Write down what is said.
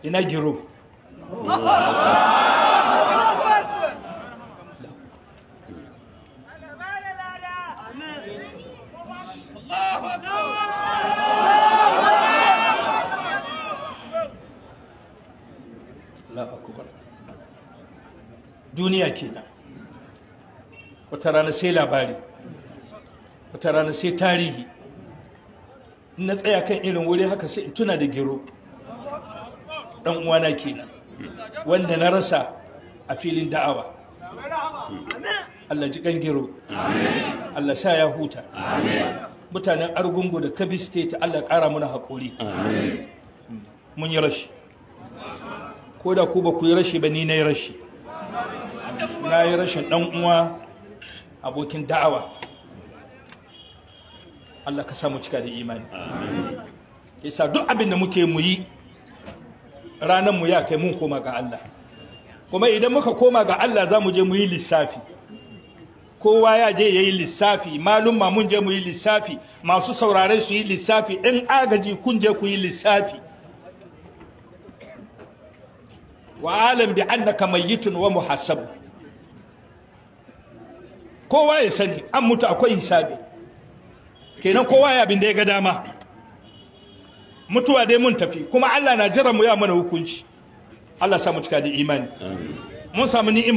Ina Giro? Allahu akbar. Duniya kenan. Wata rana sai labari, wata rana sai tarihi. In na tsaya kan irin wuri haka sai in tuna da Giro, dan uwana kenan, wanda na rasa a filin da'awa. Allah ji kan Giro, Allah sa ya huta. Mutanen Argungu da Kabi State, Allah ƙara muna haƙuri. Mun yi rashi. Ko da ku ba ku yi rashi ba, ni na yi rashi. Na yi rashin ɗan uwa, abokin da'awa. Allah ka samu cika da imani. Yasa duk abin da muke mu yi, ranar mu ya kai mun koma ga Allah. Kuma idan muka koma ga Allah, za mu je mu yi lissafi. Kowa ya je ya yi lissafi. Malumma mun je mu yi lissafi, masu saurare su yi lissafi, ɗin agaji kun je ku yi lissafi. Wa alam bi annaka mayyitun wa muhassab. Kowa ya sani an mutu, akwai hisabi. Kenan kowa ya abin da ya ga dama. Mutuwa dai mun tafi, kuma Allah na jiran mu ya mana hukunci. Allah sa mu cika da imani. Mun samu ni'ima.